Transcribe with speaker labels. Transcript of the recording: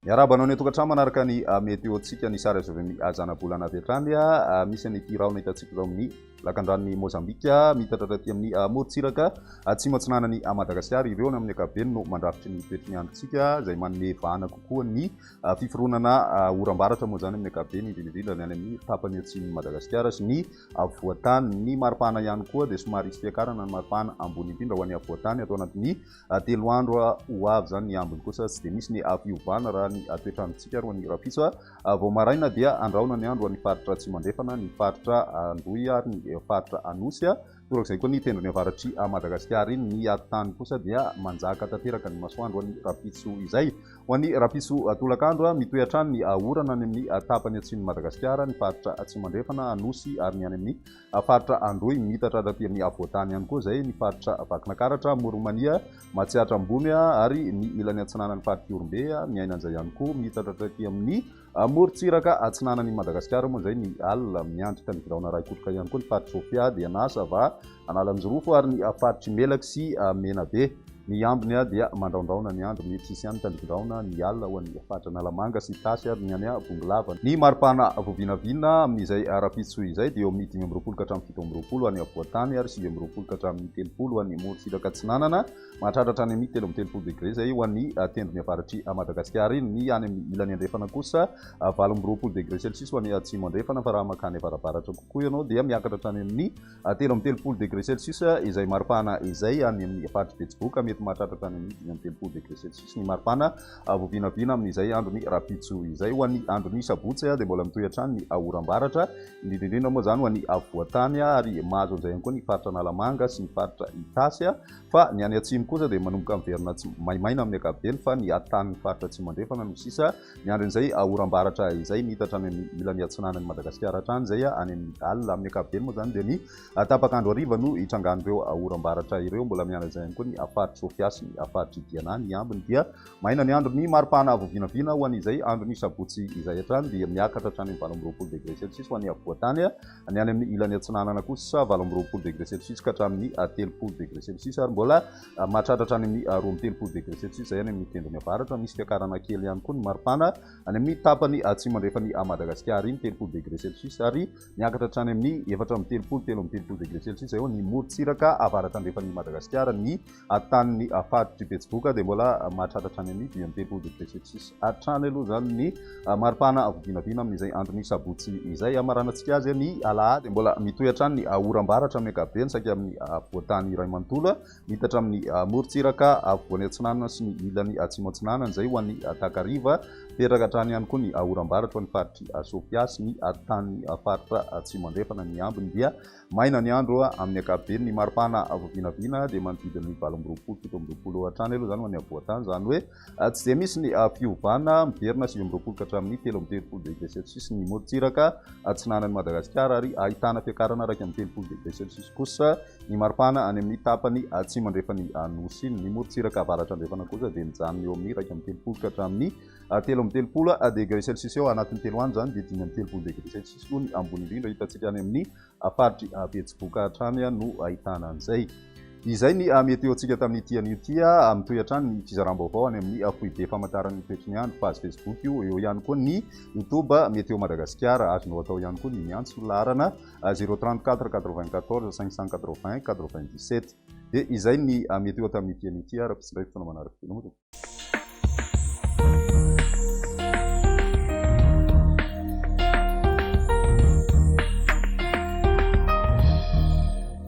Speaker 1: Miarahaba anao any an-tokantrano manaraka ny météo-ntsika ny sary azo avy amin'ny zanabolana avy hatrany. Misy an'ity rahona hitantsika izao amin'ny lakandranon'i Mozambika miitatra hatraty amin'ny morontsiraka atsimo atsinanan'i Madagasikara. Ireo ny amin'ny ankapobeny no mandrafitry ny toetry ny androntsika izay manome vahana kokoa ny fiforonana oram-baratra moa izany amin'ny ankapobeny, indrindra indrindra ny any amin'ny tapany atsimon'i Madagasikara sy ny afovoan-tany. Ny maripana ihany koa dia somary hisy fiakarana ny maripana ambony indrindra ho an'ny afovoan-tany ato anatin'ny Telo andro ho avy izany ny ambiny kosa tsy dia misy ny fiovana raha ny toetr'androntsika ary ho an'ny rahampitso. Vao maraina dia andrahona ny andro ho an'ny faritra Atsimo Andrefana, ny faritra Androy ary ny faritra Anosy. Torak'izay koa ny tendrony avaratr'i Madagasikara iny. Ny atitany kosa dia manjaka tanteraka ny masoandro ho an'ny rahampitso izay. Ho an'ny rahampitso tolakandro, mitohy hatrany ny orana any amin'ny tapany atsimon'i Madagasikara, ny faritra Atsimo Andrefana, Anosy ary ny any amin'ny Faritra Androy, miitatra hatraty amin'ny afovoan-tany ihany koa izay ny faritra Vakinankaratra, Amoron'i Mania, Matsiatra Ambony ary ny ilany atsinanan'ny faritr'i Ihorombe. Miaina an'izay ihany koa miitatra hatraty amin'ny morontsiraka atsinanan'i Madagasikara moa izay ny alina. Miandry tanidraona raikotroka ihany koa ny faritr'i Sofia, Diana, Sava, Analanjirofo ary ny faritr'i Melaky sy Menabe. Ny ambiny dia mandraondraona ny andro, mety hisy ihany tandrifindraona ny alina ho an'ny faritra Analamanga sy Itasy ary ny any Bongolava. Ny maripana voavinavina amin'izay rahampitso izay dia eo amin'ny 25 ka hatramin'ny 27 any afovoan-tany ary 29 ka hatramin'ny 30 any morontsiraka atsinanana, mahatratra hatrany amin'ny 33 degre izay ho an'ny tendrony avaratr'i Madagasikara iny. Ny any amin'ny ilany andrefana kosa 28 degre celsius ho an'ny atsimo andrefana fa raha mankany avarabaratra kokoa ianao dia miakatra hatrany amin'ny 33 degré celsius izay maripana izay any amin'ny faritr'i Betsiboka, mety mahatratra hatrany amin'ny 35 degré celsius ny maripana voavinavina amin'izay andron'ny rahampitso izay. Ho an'ny andron'ny sabotsy dia mbola mitohy hatrany ny oram-baratra, indrindra indrindra moa izany ho an'ny afovoan-tany ary mahazo an'izay ihany koa ny faritra Analamanga sy ny faritra Itasy fa ny any atsimo kosa dia manomboka miverina tsy maimaina amin'ny ankapobeny fa ny atanin'ny faritra Atsimo Andrefana no sisa Miandry an'izay oram-baratra izay miitatra any amin'ny ilany atsinanan'i Madagasikara hatrany izay any amin'ny alina. Amin'ny ankapobeny moa izany dia ny tapak'andro hariva no hitrangan'ireo oram-baratra ireo. Mbola miandry an'izay ihany koa ny faritr'i Sofia sy ny faritr'i Diana. Ny ambiny dia maina ny andro. Ny maripana avo vinavina ho an'izay andron'ny sabotsy izay hatrany dia miakatra hatrany amin'ny 28 degré celsius ho an'ny afovoan-tany. Ny any amin'ny ilany atsinanana kosa 28 degré celsius ka hatramin'ny 30 degré celsius ary mbola Mahatratra hatrany amin'ny 32 degré celsius izay any amin'ny tendrony avaratra. Misy fiakarana kely ihany koa ny maripana any amin'ny tapany atsimo andrefan'i Madagasikara iny, 30 degré celsius, ary miakatra hatrany amin'ny 34, 33 degré celsius izay eo ny morontsiraka avaratra andrefan'i Madagasikara. Ny tanin'ny faritr'i Betsiboka dia mbola mahatratra hatrany amin'ny 35 degré celsius hatrany aloha izany ny maripana vinavina amin'izay andron'ny sabotsy izay. Hamaranantsika azy ny alahady, mbola mitohy hatrany ny oram-baratra amin'ny ankapobeny saika amin'ny afovoan-tany iray manontolo. Miitatra amin'ny morontsiraka afovoany atsinanana sy ny ilany atsimo atsinanana izay ho an'ny takariva. Teraka hatrany ihany koa ny oram-baratra ho an'ny faritr'i Sofia sy ny tany faritra atsimo andrefana. Ny ambiny dia maina ny andro amin'ny ankapobeny. Ny maripana voavinavina dia manodidina ny 28, 27 eo hatrany aloha izany ho an'ny afovoan-tany. Izany hoe tsy dia misy ny fiovana, miverina 29 ka hatramin'ny 33 degré celsius ny morontsiraka atsinanan'i Madagasikara ary ahitana fiakarana 31 degré celsius kosa ny maripana any amin'ny tapany atsimo andrefan'ny Nosy iny. Ny morontsiraka avaratra andrefana kosa dia mijanona eo amin'ny 31 ka hatramin'ny 33 degré celsius eo. Anatin'ny telo andro izany dia 35 degré celsius no ny ambony indrindra hitantsika any amin'ny faritr'i Betsiboka hatrany no ahitana an'izay. Izay ny météo-ntsika tamin'ity anio ity. Mitohy hatrany ny fizaram-baovao any amin'ny foibe famantaran'ny toetry ny andro, page Facebook io. Eo ihany koa ny YouTube Météo Madagasikara. Azonao atao ihany koa ny miantso laharana 034 94 580 97. Dia izay ny météo tamin'ity anio ity ary ampitso indray fotoana manaraka. Veloma tompoko.